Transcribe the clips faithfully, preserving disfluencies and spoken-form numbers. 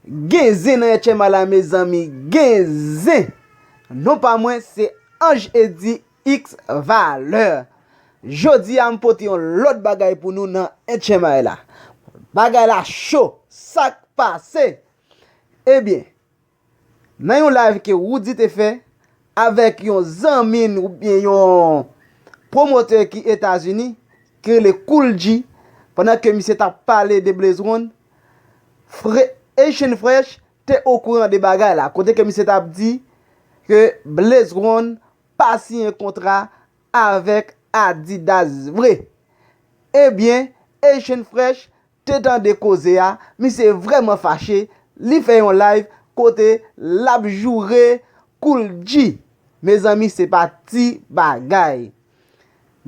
Gen zen nan H M I la, mezanmi, gen zen. Non pa mwen, se Ange Eddy X Valeur. Jodi a, m pote yon lòt bagay pou nou nan H M I la. Bagay la cho, sa k pase? Ebyen, nan yon live ke Roody te fè avèk yon zanmi n oubyen yon pwomotè ki Etazini, ki rele Kool G, pandan ke misye t ap pale de Blaze One, Fre-, Haitian Fresh te okouran de bagay la, kote ke misye t ap di ke Blaze One pa siyen kontra avèk Adidas vre. Ebyen, Haitian Fresh te tande koze a, misye vrèman fache, li fè yon live kote l ap joure Kool G. Mezanmi, se pa ti bagay.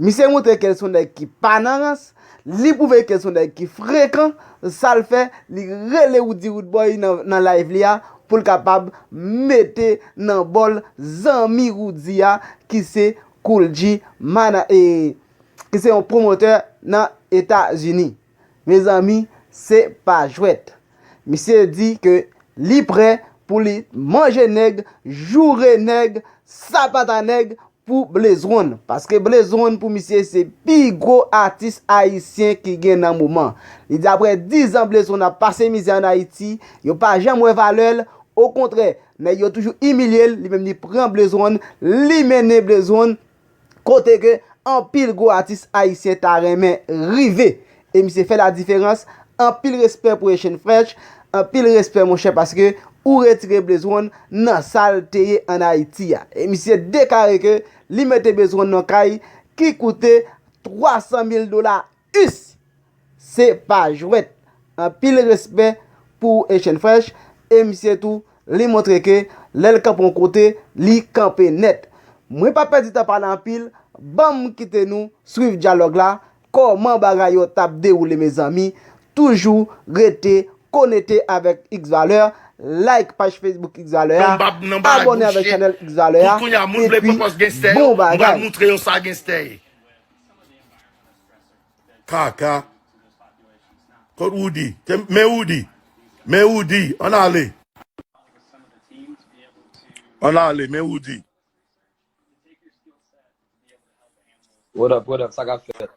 Misye montre ke l se yon nèg ki pa nan rans, li pwouve ke l se yon nèg ki frekan, sa l fè, li rele Roody Roodboy nan, nan live li a, pou l kapab mete nan bòl zanmi Roody a, ki se Kool G, mana-, e, ki se yon pwomotè nan Etazini. Mezanmi, se pa jwèt. Misye di ke li prè pou li manje nèg, joure nèg, sapata nèg pou Blaze One. Paske Blaze One pou misye se pi gwo atis ayisyen ki gen nan moman. Li di apre diz an Blaze One ap pase mizè ann Ayiti, yo pa janm wè valè l. Okontrè, nèg yo toujou imilye l, li menm li pran Blaze One, li mennen Blaze One kote ke anpil gwo atis ayisyen ta renmen rive. E misye fè la diferans. Anpil respè pou Haitian Fresh, anpil respè monchè, paske ou retire Blaze One nan sa l te ye ann Ayiti a. E misye deklare ke li mete Blaze One nan kay ki koute twa san mil dola U S. Se pa jwèt. Anpil respè pou Haitian Fresh. E misye tou, li montre ke lè l kanpe yon kote, li kanpe nèt. Mwen pa pèdi tan pale anpil, ban m kite nou swiv dyalòg la, kòman bagay yo t ap dewoule, mezanmi. Toujou rete konekte avèk X Valeur, like paj Facebook X Valeur a, abòne avèk chanèl X Valeur a, epi bon bagay. Kaka. Kot Roody? Te, men Roody. Men Roody. Ann ale. Ann ale, men Roody. What up, what up, sa k ap fèt?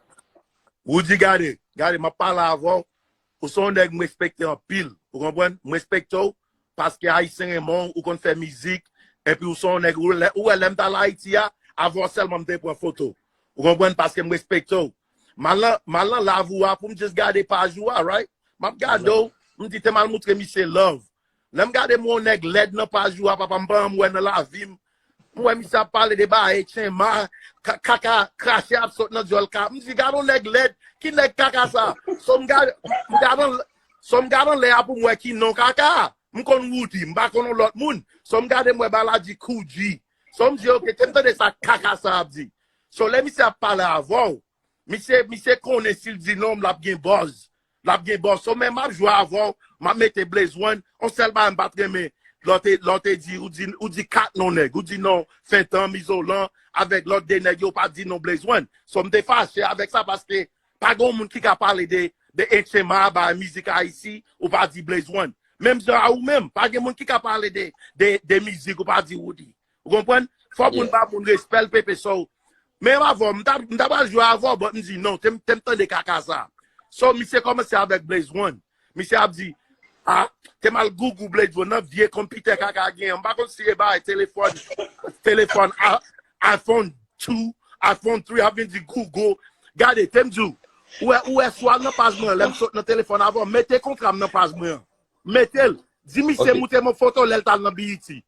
Roody, gade, gade, m ap pale avè w. Ou se yon nèg m respekte anpil. Ou konprann? M respekte w paske Ayisyen renmen w, ou konn fè mizik. Epi ou se yon nèg, ou wè, ou wè lè m t al Ayiti a, avè w sèlman m te pran foto. Ou konprann? Paske m respekte w. M al nan, m al nan live ou a pou m just gade paj ou a, right? M ap gade w, m di te m al moutre misye love. Lè m gade m wè yon nèg lèd nan paj ou a, papa, m pa janm wè nan lavi m. M wè misye ap pale de bagay, tchenma, ka-, kaka, krache ap sot nan dyòl ka. M di, gade yon nèg lèd, ki nèg kaka sa? So m gade, m gade, so m gade anlè a pou m wè ki non kaka a. M konn Roody, m pa konn yon lòt moun. So m gade m wè bagay la di Kool G. So m di, ok, te m tande sa kaka sa ap di. So lè misye ap pale avè w, misye, misye konnen si l di non, l ap gen buzz. L ap gen buzz. So men m ap jwe avè w, m ap mete Blaze One. Yon sèl bagay m pa t renmen, lè w te, lè w te di, ou di, ou di kat non nèg, ou di non Fentanm, Izolan, avèk lòt de nèg yo, w pa t di non Blaze One. So m te fache avèk sa paske pa gen yon moun ki ka pale de, de H M I, ba mizik Ayiti, ou pa di Blaze One. Menm jan a ou menm, pa gen moun ki ka pale de, de, de mizik, ou pa di Roody. Ou konprann? Fò moun ba moun respè l, pepe, so. Menm avè w, m ta, m ta pral jwe avè w, but m di non, te m, te m tande kaka sa. So, misye kòmanse avèk Blaze One. Misye ap di, ah, te m al Google Blaze One nan vye konpitè kaka gen an. M pa konn si e bay telefòn, telefòn a-, iPhone two, iPhone three, ap vin di Google. Gade, te m di w, ou wè, ou wè swa nan paj mwen, lè m sot nan telefòn avè w, mete kontra m nan paj mwen an. Mete l. Di misye moute m yon foto lè l t al nan B E T.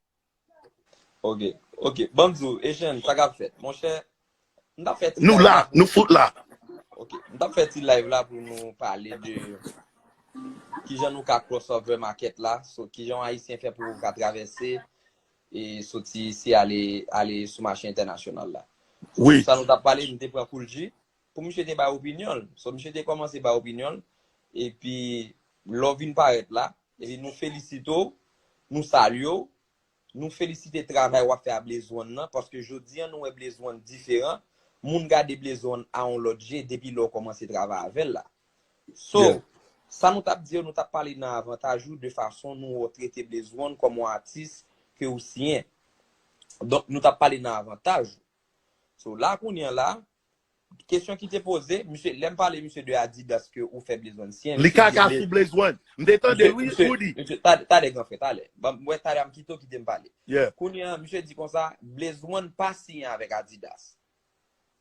Ok, ok. Ban m di w, Echann, sa k ap fèt? Monchè, m t ap fè ti live la pou nou. Nou la, nou fout la. Ok, m t ap fè ti live la pou nou pale de kijan nou ka cross over market la, so kijan yon Ayisyen fè pou ka travèse e soti isi ale, ale sou mache entènasyonal la. Wi. Sa nou t ap pale, m te pran Kool G pou misye te bay opinyon l. So, misye te kòmanse bay opinyon l, epi lè w vin parèt la, epi nou felisite w, nou salye w, nou felisite travay w ap fè a Blaze One nan, paske jodi a nou wè Blaze One diferan, moun gade Blaze One a yon lòt je depi lè w kòmanse travay avè l la. So, Sa nou t ap di yo, nou t ap pale nan avantaj ou de fason nou wè w trete Blaze One kòm yon atis ke ou siyen. Donk, nou t ap pale nan avantaj ou. So, la kounye a la, kesyon ki te poze, misye, lè m pale misye de Adidas ke ou fè Blaze One siyen, Li kaka sou Blaze One. M te tande, wi, Roody. Talè, talè, gran frè, talè. Ban m wè talè a m kite w kite m pale. Kounye a, misye di konsa, Blaze One pa siyen avèk Adidas.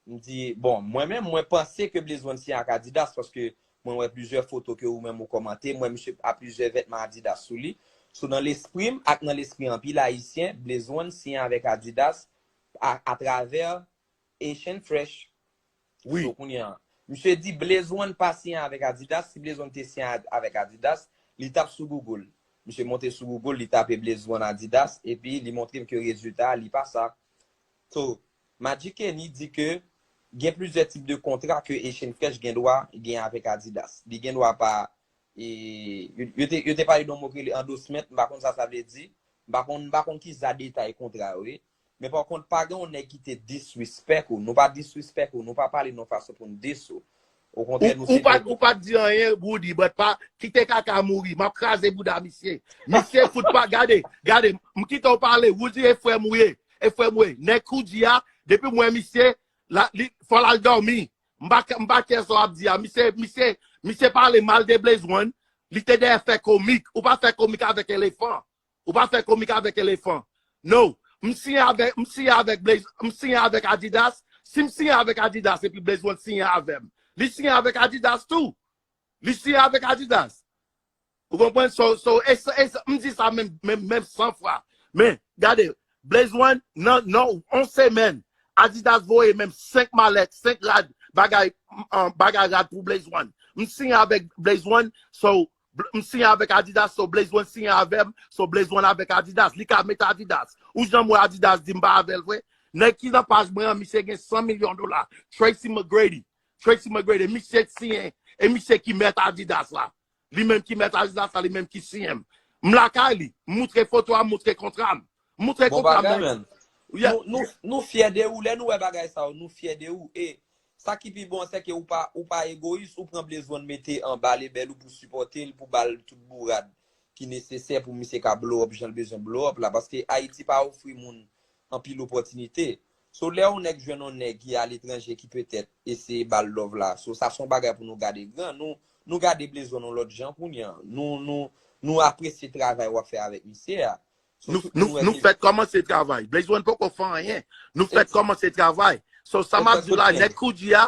M di, bon, mwen menm, mwen panse ke Blaze One siyen ak Adidas, paske mwen wè plizyè foto ke ou menm ou kòmante, m wè misye a plizyè vètman Adidas sou li. So, nan lespri m ak nan lespri anpil Ayisyen, Blaze One siyen avèk Adidas a, atravè Asian Fresh. Wi. So, kounye a, misye di Blaze One pa siyen avèk Adidas. Si Blaze One te siyen avèk Adidas, li t ap sou Google. Misye monte sou Google, li tape Blaze One Adidas, epi li montre m ke rezilta a, li pa sa. So, Magic Kenny di ke gen plizyè tip de kontra ke Asian Fresh gen dwa gen avèk Adidas. Li gen dwa pa e, yo, yo te, yo te pale de yon mo ki rele endorsement, m pa konn sa sa vle di. M pa konn, m pa konn ki sa detay kontra yo ye. Men pa kont, pa gen yon nèg ki te disrespect ou. Nou pa disrespect ou, nou pa pale nan fason pou n diss ou. Okontrè, nou se. Ou pa t di anyen, Roody, but pa, kite kaka mouri. M ap kraze bouda misye. Misye fout pa, gade, gade, m kite w pale, Roody e frè m ou ye. E frè m ou ye. Nèg Koudi a, depi m wè misye, la, li, fò l al dòmi. M pa, m pa kè sa w ap di a. Misye, misye, misye pale mal de Blaze One. Li te dèyè fè komik. Ou pa fè komik avèk elefan. Ou pa fè komik avèk elefan. No. M siyen avèk, m siyen avèk Blaze, m siyen avèk Adidas. Si m siyen avèk Adidas epi Blaze One siyen avè m, li siyen avèk Adidas tou. Li siyen avèk Adidas. Ou konprann? So, so, e, e, m di sa menm, menm, menm san fwa. Men, gade, Blaze One, nan, nan, on semèn, Adidas voye menm senk malèt, senk rad, bagay, um, bagay rad pou Blaze One. M siyen avèk Blaze One, so, m siyen avèk Adidas, so Blaze One siyen avè m, so Blaze One avèk Adidas. Li ka met Adidas. Ou janm wè Adidas di m pa avè l vre? Nèg ki nan paj mwen an, misye gen san milyon dola. Tracy McGrady. Tracy McGrady, misye siyen, e misye ki mèt Adidas la. Li menm ki mèt Adidas la, li menm ki siyen m. M lakay li, m moutre foto a, m moutre kontra m. M moutre kontra m. Nou, nou, nou fyè de ou, lè nou wè bagay sa yo, nou fyè de ou. E sa ki pi bon, se ke ou pa, ou pa egoyis, ou pran Blaze One mete anba lebèl ou pou sipòte l, pou ba l tout bourad ki nesesè pou misye ka blow up jan l bezwen blow up la. Paske Ayiti pa ofri moun anpil opòtinite. So, lè yon nèg jwenn yon nèg ki aletranje ki petèt eseye ba l love la. So, sa se yon bagay pou nou gade gran. Nou, nou gade Blaze One yon lòt jan kounye a. Nou, nou, nou apresye travay w ap fè avèk misye a. So, nou, nou, nou fèk kòmanse travay. Blaze One poko fè anyen. Nou fèk kòmanse travay. So, sa m ap di la, nèg Koudi a,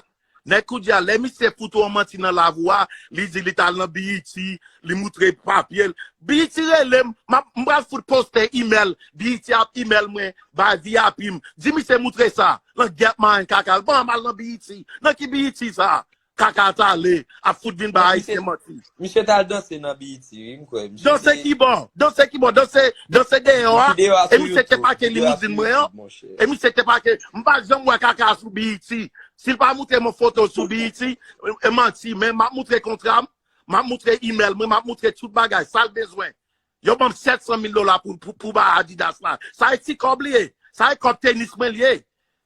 nèg Koudi a, lè misye fout ou yon manti nan lavi w a, li di li t al nan B E T, li moutre papye l. B E T rele m, m ap, m pral fout poste email, B E T ap email mwen, bay V I P m. Di misye moutre sa, langyèt marenn kaka l. Bon, m al nan B E T. Nan ki B E T sa? Kaka t ale, ap fout vin bay Ayisyen manti. Misye t al danse nan B E T, wi, m kwè. Danse ki bò? Danse ki bò? Danse, danse deyò a. E misye te pake limouzin mwen an. E misye te pake. M pa janm wè kaka sou B E T. Si l pa moutre mwen foto sou B E T, e manti, men m ap moutre kontra m, m ap moutre email mwen, m ap moutre tout bagay, sa l bezwen. Yo ban m sèt san mil dola pou, pou, pou bay Adidas la. Sa e ti kòb li ye. Sa e kòb tenis mwen li ye.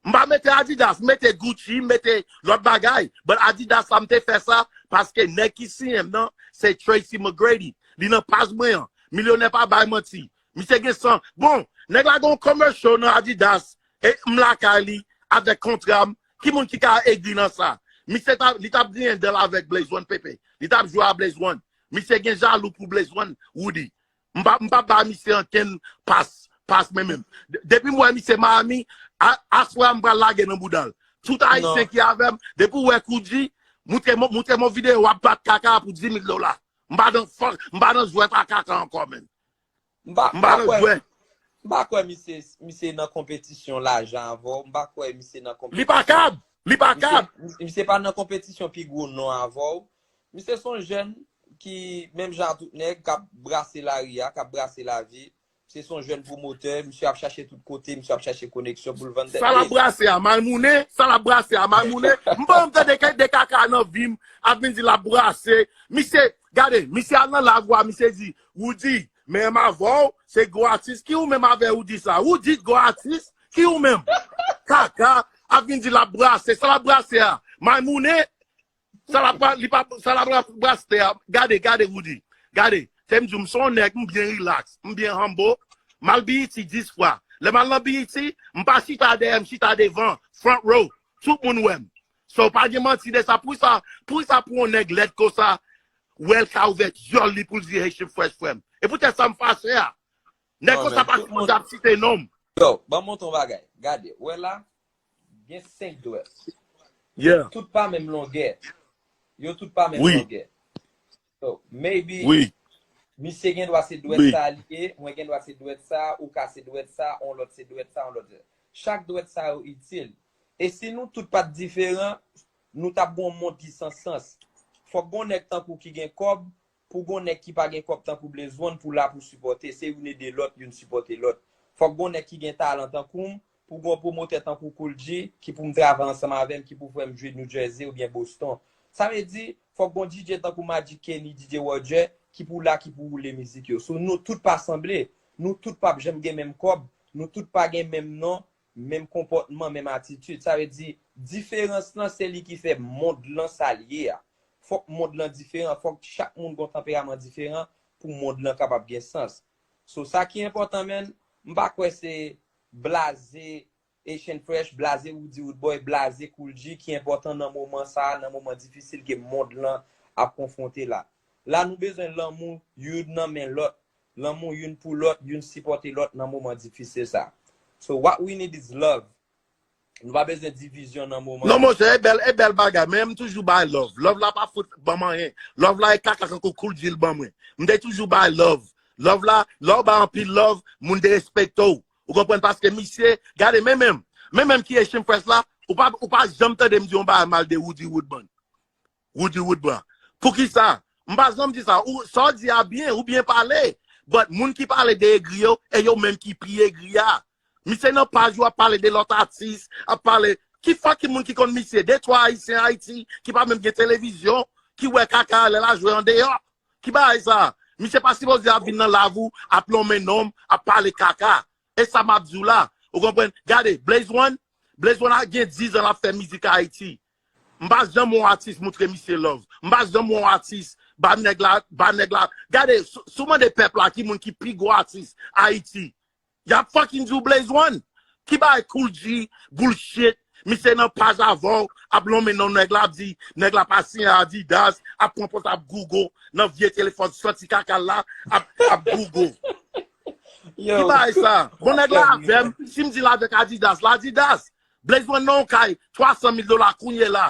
M pa mete Adidas, m mete Gucci, m mete lòt bagay. But Adidas la, m te fè sa paske nèg ki siyen m nan, se Tracy McGrady. Li nan paj mwen an. Milyonè pa bay manti. Misye gen san. Bon, nèg la gen yon commercial nan Adidas. E m lakay li, avèk kontra m. Ki moun ki ka egri nan sa? Misye t ap, li t ap griyen dan l avèk Blaze One, Pepe. Li t ap jwe a Blaze One. Misye gen jalou pou Blaze One, Roody. M pa, m pa ba misye ankenn pas, pas mwen menm. Depi m wè misye Miami, aswè a m pral lage nan bouda l. Tout Ayisyen ki avè m, depi w wè Koudi, moutre m, moutre m yon videyo w ap bat kaka pou di mil dola. M pa nan fòk, m pa nan jwèt a kaka ankò, menm. M pa, m pa nan jwèt. M pa kwè misye, misye nan konpetisyon lajan avè w. M pa kwè misye nan konpetisyon. Li pa kab! Li pa kab! Misye pa nan konpetisyon pi gwo non avè w. Misye se yon jèn ki, menm jan ak tout nèg, k ap brase lari a, k ap brase lavi. Misye se yon jèn pwomotè, misye ap chache tout kote, misye ap chache koneksyon pou l vann tèt li. Sa l ap brase a, Malmounen, sa l ap brase a, Malmounen. M pa janm tande de kaka nan vi m, ap vin di l ap brase. Misye, gade, misye al nan lavi a, misye di, Roody, men m avè w, se gwo atis. Ki ou menm avè Roody sa? Roody gwo atis? Ki ou menm? Kaka, ap vin di l ap brase, sa l ap brase a, Malmounen. Sa l ap, li pa, sa l ap, l ap braste a. Gade, gade, Roody. Gade, se m di w, m se yon nèg, m byen relax, m byen humble. M al B E T dis fwa. Lè m al nan B E T, m pa chita dèyè, m chita devan, front row. Tout moun wè m. So, pa gen manti de sa. Poukisa, poukisa pou yon nèg lèd konsa, wè l ka ouvè dyòl li pou l di Haitian Fresh frè m? E poutèt sa m fache a. Nèg konsa pa sipoze ap site non m. Yo, ban m montre yon bagay. Gade, wè la, gen senk dwèt. Yeah. Tout pa menm longè. Yo tout pa menm Wi. Longè. So, maybe, Wi. Misye gen dwa se dwèt Wi. Sa li ye, mwen gen dwa se dwèt sa, ou ka se dwèt sa, on lòt se dwèt sa, on lòt. Chak dwèt sa yo itil. E si nou tout pa t diferan, nou t ap gon mond ki san sans. Fòk gon nèg tankou ki gen kòb, pou gon nèg ki pa gen kòb tankou Blaze One pou la pou sipòte. Se youn ede lòt, youn sipòte lòt. Fòk gon nèg ki gen talan tankou m, pou gon pwomotè tankou Kool G, ki pou m travay ansanm avè m, ki pou fè m jwe New Jersey oubyen Boston. Sa vle di, fòk gon D J tankou Magic Kenny, D J Roger, ki pou la, ki pou woule mizik yo. So, nou tout pa sanble, nou tout p ap janm gen menm kòb, nou tout pa gen menm non, menm konpòtman, menm atitid. Sa vle di, diferans lan, se li ki fè mond lan sa l ye a. Fòk mond lan diferan, fòk chak moun gon tanperaman diferan pou mond lan kapab gen sans. So, sa ki enpòtan, menn, m pa kwè se blaze Haitian Fresh, blaze Roody Roodboy, blaze Kool G ki enpòtan nan moman sa a, nan moman difisil ke mond lan ap konfwonte la. La, nou bezwen lanmou youn nan men lòt, lanmou youn pou lòt, youn sipòte lòt nan moman difisil sa. So, what we need is love. Nou pa bezwen divizyon nan moman. Non, monchè, e bèl, e bèl bagay, men m toujou bay love. Love la pa fout ban m anyen. Love la e kaka kankou Kool G l ban mwen. M te toujou bay love. Love la, lè w bay anpil love, moun derespekte w. Ou konprann? Paske misye, gade, men menm, men menm ki Haitian Fresh la, ou pa, ou pa janm tande m di yon bagay mal de Roody Roodboy. Roody Roodboy. Poukisa? M pa janm di sa. Ou, sa w di a byen, ou byen pale. But moun ki pale de egri yo, e yo menm ki pi egri a. Misye nan paj ou ap pale de lòt atis, ap pale. Ki fucking moun ki konn misye? De twa Ayisyen Ayiti ki pa menm gen televizyon, ki wè kaka lè l a jwe andeyò. Ki bagay sa? Misye pa sipoze ap vin nan lav ou, ap lonmen non m, ap pale kaka. E sa m ap di w la. Ou konprann? Gade, Blaze One, Blaze One a gen diz an l ap fè mizik Ayiti. M pa janm wè yon atis moutre misye love. M pa janm wè yon atis ba nèg la, ba nèg la. Gade, si, si w mande pèp la ki moun ki pi gwo atis Ayiti, y ap fucking di w Blaze One. Ki bagay Kool G, bullshit. Misye nan paj avè w, ap lonmen non nèg la, ap di, nèg la pa siyen Adidas, ap pran pòz ap Google, nan vye telefòn sòti kaka l la, ap, ap Google. Ki bagay sa? Bon, nèg la avè m, si m di l avèk Adidas, l Adidas. Blaze One nan yon kay twa san mil dola kounye la.